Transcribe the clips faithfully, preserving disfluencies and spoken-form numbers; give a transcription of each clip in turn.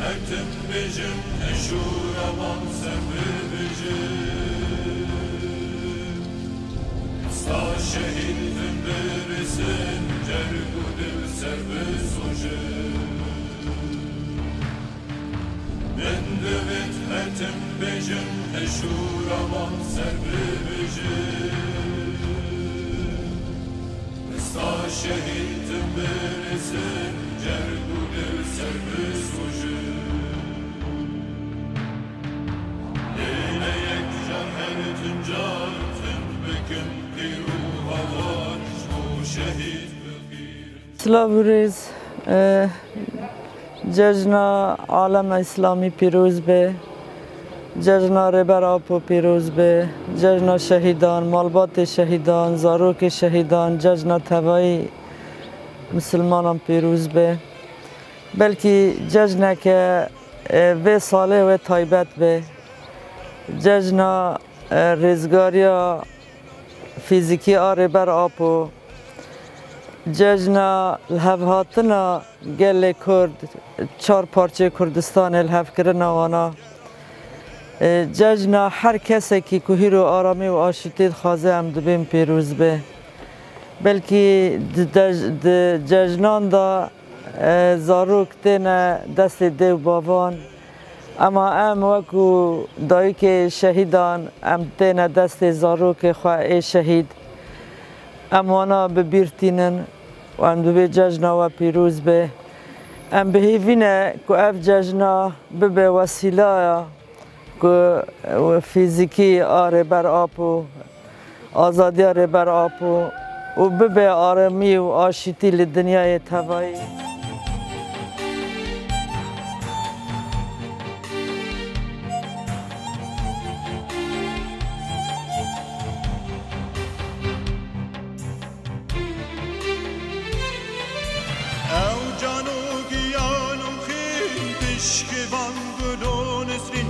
Her tim bêjin, heşûreman ser bibêjin. Sta şehîd tim birisin, cerg û dil ser bisojin. Min divêt her tim bêjin, heşûreman ser bibêjin. Sta şehîd tim birisin, cerg û dil ser bisojin. Lê ne yek car her tim car tim bikin, pîr û hawa ji bo şehîd biqîrin. Silav û rêz, e, cejna alema Îslamî pîroz be. Cejna Rêber Apo pîroz be. Cejna şehîdan, malbatê şehîdan, zarokê şehîdan, cejna tevayî misilmanan pîroz be. Belkî cejneke, e, vê salê wê taybet be. Cejna, e, rêzgariya fîzîkî a Rêber Apo, cejna lihevhatina gelê Kurd, çar parçeyê Kurdistanê, lihevkirina wana, e, cejna her kesekî ku hîro aramî û aşîtî dixwaze, em dibên pîroz be. Belkî di dej-, di cejnan de, e, zarok têne destê dê û bavan, ema em wekû dayikê şehîdan, em têne destê zarokê xwe ê şehîd. Em wana bi bîr tînin û em dibê cejna we pîroz be. Em bi hêvî ne ku ev cejna bibe wesîlaya ku fîzîkî a Rêber Apo, azadiya Rêber Apo û bibe aramî û aşîtî li dinyayê tevayî. Ew can û giyan û xîn pişkê van gul û nisrîn.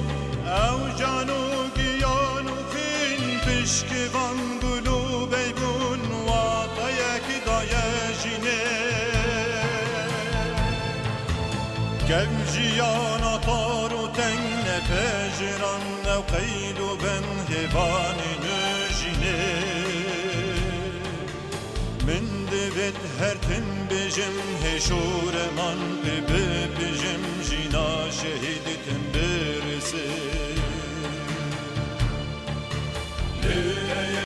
Ew can û giyan û xîn pişkê van gul û beybûn wateyek daye jînê. Kev jiyana tar û teng nepejirand, ew qeyd û bend hêvanê nû jînê. Min divêt her tim bêjim, hêşûreman pê bipijim, jîna şehîd tim birisin. Lê